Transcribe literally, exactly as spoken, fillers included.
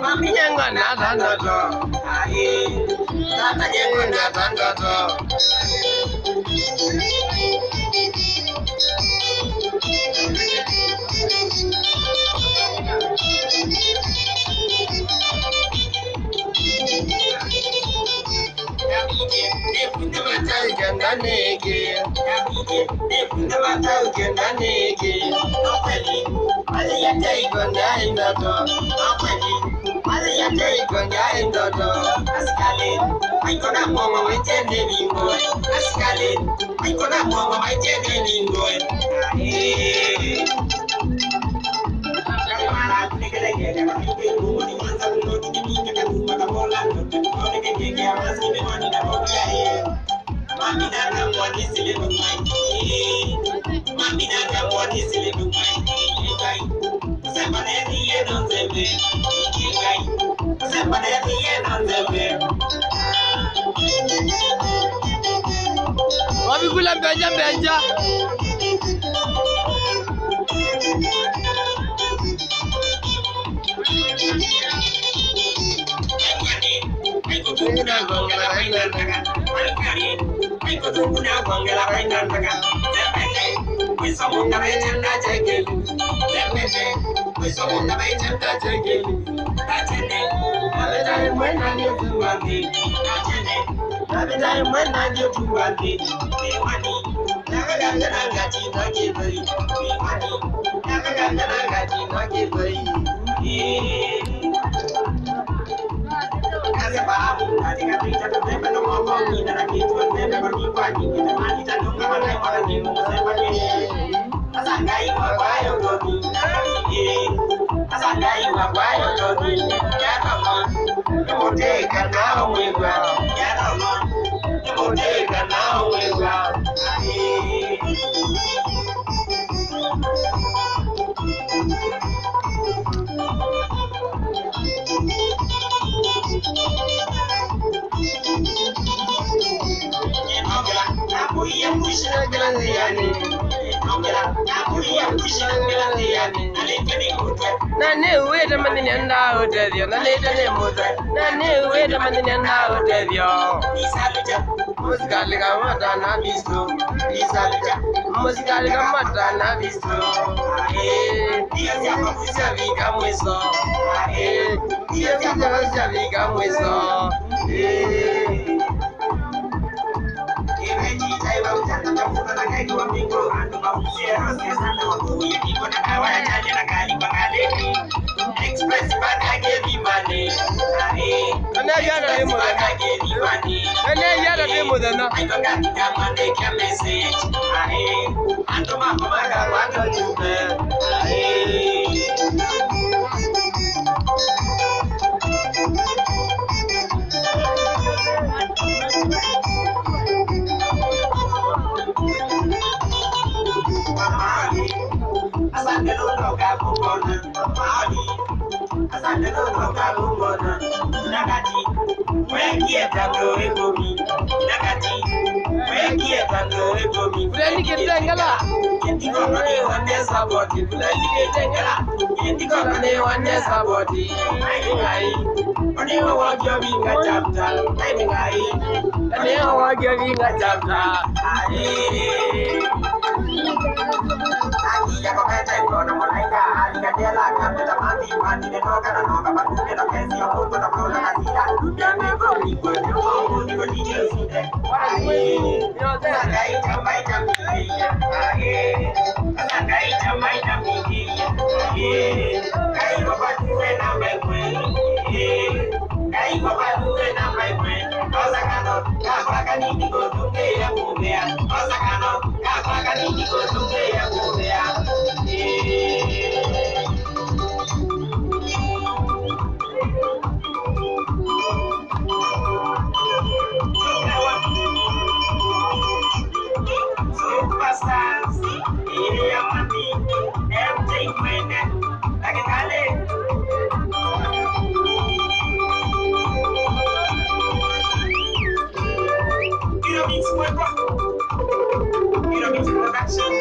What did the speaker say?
Mami nyengo na thanthatũ. Ai, tata nyengo na thanthatũ. Nĩkunde mataĩ kenda nĩkĩ. Nĩkunde mataĩ kenda nĩkĩ. No kweli, mali ya tei konda ndoto. No kweli, mali ya tei konda ndoto. Asikali, maikona mama maitende ningo. Asikali, maikona mama maitende ningo. Eh. Wavikula mbenja mbenja. Na nĩw'ĩte manyinĩ ndaa ũtethyo, na nĩte nĩ mũtwe. Na nĩw'ĩte manyinĩ ndaa ũtethyo. Mũsikalĩ kamata na visto. Mũsikalĩ kamata na visto. Eh. Ndio syavika mwiso. Eh. Ndio syavika mwiso. Eh. Nene yada nĩ mũthenya. Nene yada nĩ mũthenya. Andũ makwa makakwata ũjumbe. Asante nũndũ wa kũmbona. Asante nũndũ wa kũmbona. Nakati, mwekie ta ndũĩ kũmi. Nakati, mwekie ta ndũĩ kũmi. Fulani Kitengela. Ndikono nĩ one support. Fulani Kitengela. Ndikono nĩ one support. Ai, ai. Nĩwe wokio vinga chapter. Ai, ai. Nĩwe wokio vinga chapter. Ai. Superstars, Ilia Mami, M J Mwene. Mwendwa. Ino nĩ production.